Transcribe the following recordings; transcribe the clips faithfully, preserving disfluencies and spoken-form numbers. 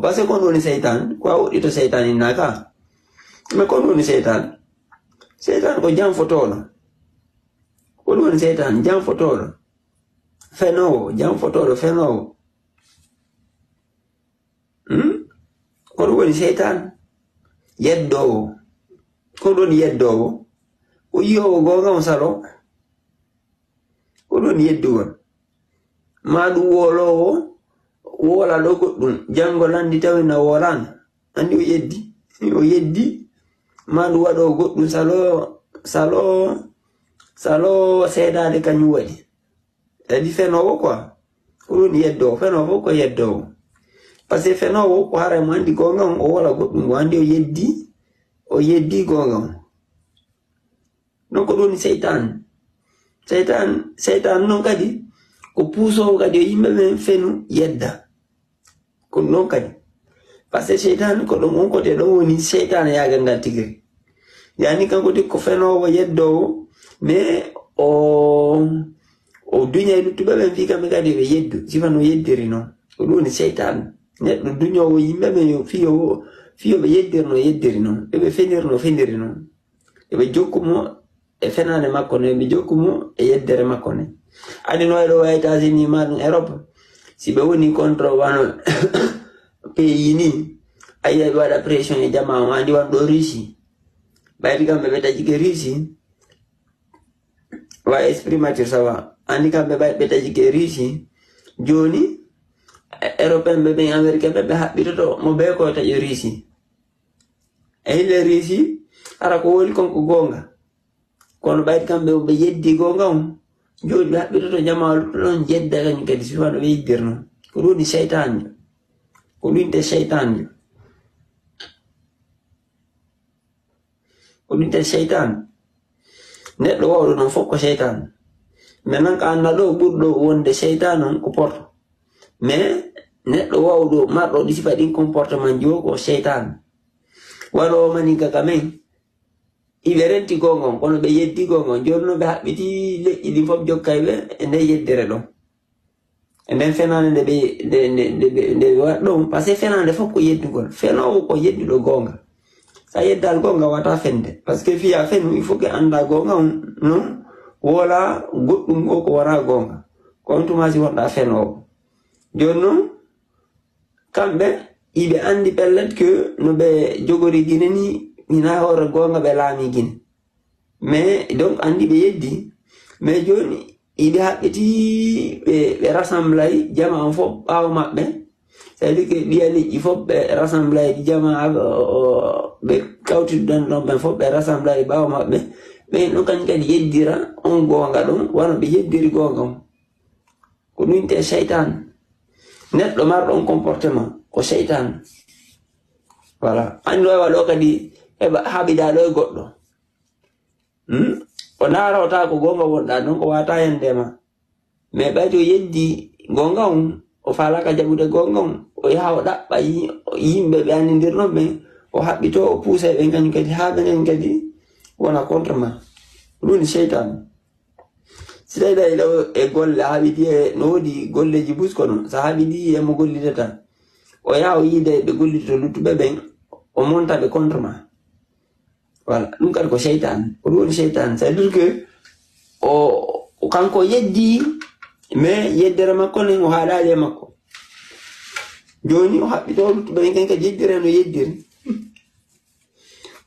Parce que ko ɗum woni seytaan, ko a woɗɗito seytaan innaka. Mais ko ɗum woni seytaan? Seytaan ko janfotooɗo. Ko ɗum woni seytaan, janfotooɗo. Fenoowo, janfotooɗo, fenoowo. Hmm? Ko ɗum woni seytaan. Yeddoowo. Ko ɗum woni yeddoowo. Ko yiyoowo goonga on salo. Ko ɗum woni yeddugol. Ma ɗum wooloowo, woola ɗo goɗɗum. Janngo lanndi tawi na woolaano. Anndi o yeddi. O yeddi. Ma ɗum waɗoo goɗɗum salo, salo, salo seedaade kañum waɗi. Kadi fenoowo quoi. Ko ɗum woni yeddoowo. Fenoowo fof ko yeddoowo. Parce que fenoowo ko haray mo anndi goonga on, o woola goɗɗum. O anndi o yeddi, o yeddi goonga on. Donc ko ɗum woni seytaan. Seytaan, seytaan noon kadi ko puusoowo kadi yo yimɓe ɓen fenu yedda. Ko ɗum noon kadi. Parce que seytaan ko ɗum on kote ɗon woni seytaane yaagal ngal tigi. Yani kanko tigi ko fenoowo yeddoowo, mais o, o duñay luttuɓe ɓen fii kamɓe kadi ɓe yeddu, sifa no yeddiri noon. Ko ɗum woni seytaan. Neɗɗo duñoowo yimɓe ɓen yo fiyo, fiyo ɓe yeddir no yeddiri noon. Eɓe fenir no feniri noon. Eɓe jokku mo e fenaande makko ne, eɓe jokku mo e yeddere makko ne. Andi no wayi ɗo wa États-Unis ma ɗum Europe, si ɓe woni contre wano pays ni, a yiya ɓe waɗa pression e jama o, andi wan ɗo Russie. Ɓayri kamɓe ɓe taƴike Russie, wa esprit mature ça va. Andi kamɓe ɓay ɓe taƴike Russie, jooni, e-, Européen ɓe ɓen Américain ɓe ɓe haɓɓitoto mo bee ko taƴo Russie. E hille Riisi, hara ko woni kon ko goonga. Kono ɓayde kamɓe ɓe yeddi goonga on, jooni ɓe haɓɓitoto jamaa luttuɗo on jedda kañum kadi, sifa no ɓe yeddirno. Ko ɗum woni seytaanjo. Ko ɗum te seytaanjo. Ko ɗum te seytaan. Neɗɗo wawɗo noon fof ko seytaan. Mais nan ka annda ɗo ɓurɗo wonde seytaan on ko porto. Mais neɗɗo wawɗo marɗo ɗi sifa ɗin comportement ji o ko seytaan. Wano o mani ka ka men, iɓe renti goonga on, kono ɓe yeddi goonga on. Jooni noon ɓe haɓɓiti leƴƴi ɗin fof jokkay ɓe e nder yeddere ɗon. E nden fenaande nde ɓe, nde, nde, nde ɓe, nde ɓe waɗi ɗon, parce que fenaande fof ko yeddugol. Fenoowo ko yedduɗo goonga. Sa yeddaali goonga wata fende. Parce que fiya fenu, il faut que annda goonga on, non, wala goɗɗum goo ko wona goonga. Ko on tuma si wonɗa fenoowo. Jooni noon, kamɓe, iɓe anndi pellet que no ɓe jogori Gine ni, hina hoore goonga ɓe laami Gine. Mais donc, anndi ɓe yeddi. Mais jooni, iɓe haɓɓiti, ɓe, ɓe rassemblay jama on fof ɓaawo maɓɓe. C'est-à-dire que ɓiya leƴƴi fof ɓe rassemblay jama, o, o, ɓe kawtiti ɗon ɗon ɓen fof ɓe rassemblay ɓaawo maɓɓe. Ɓen ɗon kañum kadi yeddira on goonga ɗon, wano ɓe yeddiri goonga on. Ko ɗum te seytaan. Neɗɗo marɗo on comportement, ko seytaan. Voilà. Anndi ɗo e waɗo kadi heɓa haɓida ɗo e goɗɗo. Hmm? O ndaarota ko goonga wonɗa, donc o wata yande ma. Mais ɓay to yeddi goonga on, o faalaka jaɓude goonga on, o yaha o ɗaɓɓa yi-, yimɓe ɓe anndidirno ɓen, o haɓɓito, o puusa ɓen kañum kadi, haa ɓen kañum kadi wona contre ma. Ɗum woni seytaan. Si tawi ɗa ila e golle, a haɓidi e, no woodi golleeji bus kono, so a haɓidi e mo gollidata, o yaha o yiida e ɓe gollitoto luttuɓe ɓen, o monta ɓe contre ma. Voilà, ɗum kadi ko seytaan. Ko ɗum woni seytaan. C'est-à-dire que o, o kanko yeddi, mais yeddere makko nden o haaɗaali e makko. Jooni o haɓɓito luttuɓe ɓen ken kadi yeddire no yeddiri.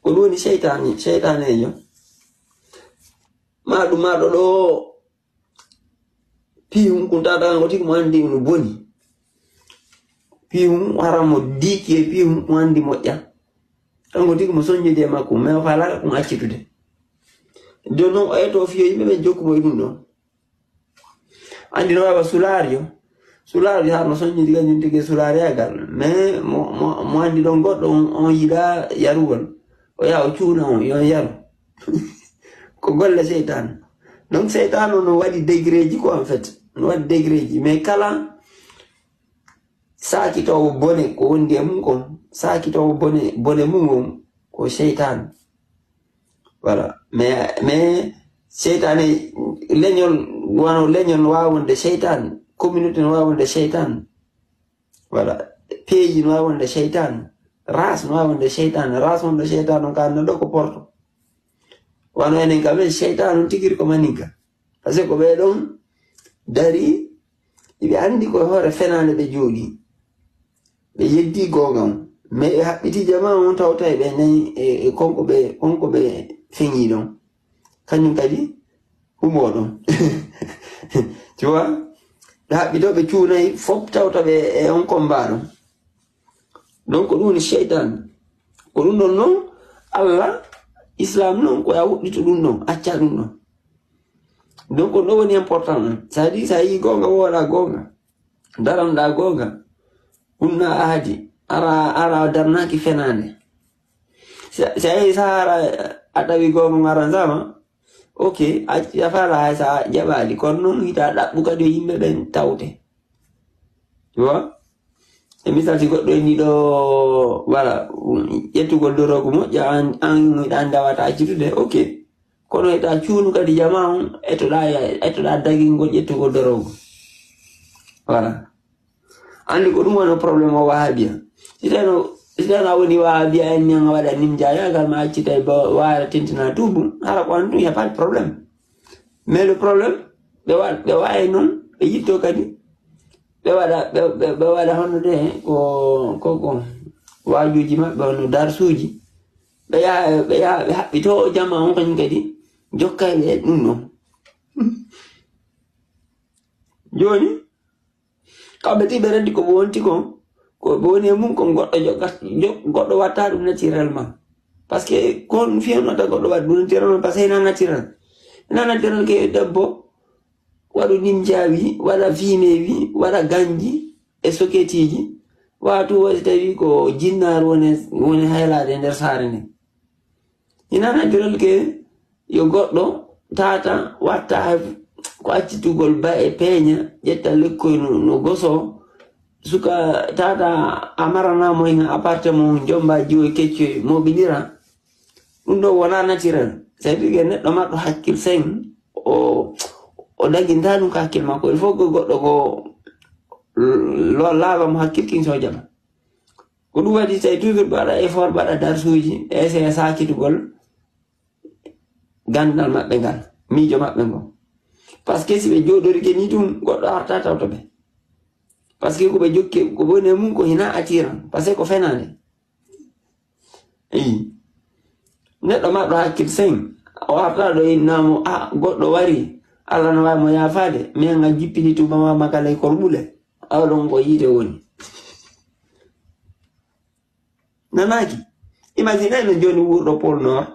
Ko ɗum woni seytaane, seytaanejo. Ma ɗum ma ɗo ɗo piihum kun tata kanko tigi mo anndi no boni. Piihum hara mo diiki e piihum mo anndi moƴƴa. Kanko tigi mo soñjidi e makko, mais o faalaka kun accitude. Jooni noon o eto fiyo yimɓe ɓe jokku mo e ɗum ɗon. Anndi no wawa sulaar yo. Sulaar yo hara no soñjidi kañum tigi e sulaar yagal. Mais mo, mo, mo anndi ɗon goɗɗo on, on yiɗa yarugol. O yaha o cuuna on, yo on yaru. Ko golle seytaan. Donc seytaan on no waɗi degré ji ko en fait. No waɗi degré ji. Mais kala saakitoowo bone ko wondi e mum kon, saakitoowo bone, bone mum on ko seytaan. Voilà. Mais, mais seytaane leñol, wano leñol no wawa wonde seytaan, communauté no wawa wonde seytaan. Voilà. Peeji no waawi wonde seytaan, ras no waawi wonde seytaan, ras wonde seytaan on ka annda ɗo ko porto. Wano enen kam en seytaan on tigiri ko maninka. Parce que ko ɓee ɗon dari, iɓe anndi ko hoore fenaande ɓe jooɗi. Ɓe yeddi goonga on. Mais ɓe haɓɓiti jama on tawta e ɓe nayi e, e konko ɓe, konko ɓe feñi ɗon. Kañum kadi humo ɗon. Tu vois? Ɓe haɓɓito ɓe cuunayi fof tawta ɓe e on combat ɗon. Donc ko ɗum woni seytaan. Ko ɗum ɗon non Allah, Islam non ko ya wuɗɗito ɗum ɗon, acca ɗum ɗon. Donc ko ɗo woni important on. Ça dit, sa yii goonga wooɗa goonga, daranɗa goonga, hunna ahadi, ara, ara darnaki fenaande. Sa, sa yii sa ara a tawi goonga ngaran sama, ok, a, a faala hay sa jaɓaali, kono noon hita ɗaɓɓu kadi yo yimɓe ɓen tawte. Tu vois? E misal si goɗɗo inni ɗo, voilà, ƴettugol dorogu moƴƴa, an, an hiɗa anndi a wata accitude, ok. Kono ita cuunu kadi jama on, etoɗa, etoɗa dagingol ƴettugol dorogu. Voilà. Anndi ko ɗum wano problème o wahabiya. Si tawno, si tawno a woni wahabiya en ñan a waɗa nim jaya, gal ma accitay ba wara tintina tuubu, hara ko an ɗum, y a pas de problème. Mais le problème, ɓe wa-, ɓe wawi noon, ɓe yitto kadi, ɓe waɗa, ɓe, ɓe, ɓe waɗa hono de, ko, ko, ko waajuuji maɓɓe, hono darsuuji. Ɓe yaha, ɓe yaha, ɓe haɓɓito jama on kañum kadi, jokkay ɓe ɗum ɗon. Jooni, kamɓe ti ɓe rendi ko ɓe wonti kon, ko ɓe woni e mum kon goɗɗo joggat-, jog-, goɗɗo watta ɗum naturellement. Parce que kon fiyano wata goɗɗo waɗa ɗum naturellement, parce que hina naturel. Hina naturel ke debbo, waɗu nimjaawi, waɗa fiimeewi, waɗa ganji e soketiiji, waatu wo si tawi ko jinnaaru woni, woni haylaade e nder saare nden. Hina naturel ke yo goɗɗo tata watta hay ko accitugol ba e peeña, ƴetta lekkoy no, no goso, suka tata a maranamo hen appartement, jomba jiwo keccoy, moɓinira. Ɗum ɗo wona naturel. C'est-à-dire que neɗɗo marɗo hakkil sen, o, o daginta ɗum ko hakkil makko. Il faut que goɗɗo ko lo-, laaɓa mo hakkil kin sojama. Ko ɗum waɗi tawi toujours ɓe waɗa effort, ɓe waɗa darsuuji, ɓe essaya sakitugol gandal maɓɓe ngal, miijo maɓɓe ngon. Parce que si ɓe jooɗorike ni ɗum, goɗɗo arta tawta ɓe. Parce que ko ɓe jokki, ko woni e mum ko hina attiran. Parce que ko fenaande. Eyi. Neɗɗo marɗo hakkil sen, o arta ɗo innamo, a, goɗɗo wari, Allah no wawi mo yaafaade, mais ngal jippini tuma ma makala e korɓule. Awa ɗon ko yiite woni. Nanaaki? Imagine no jooni wuurɗo Pôle Nord,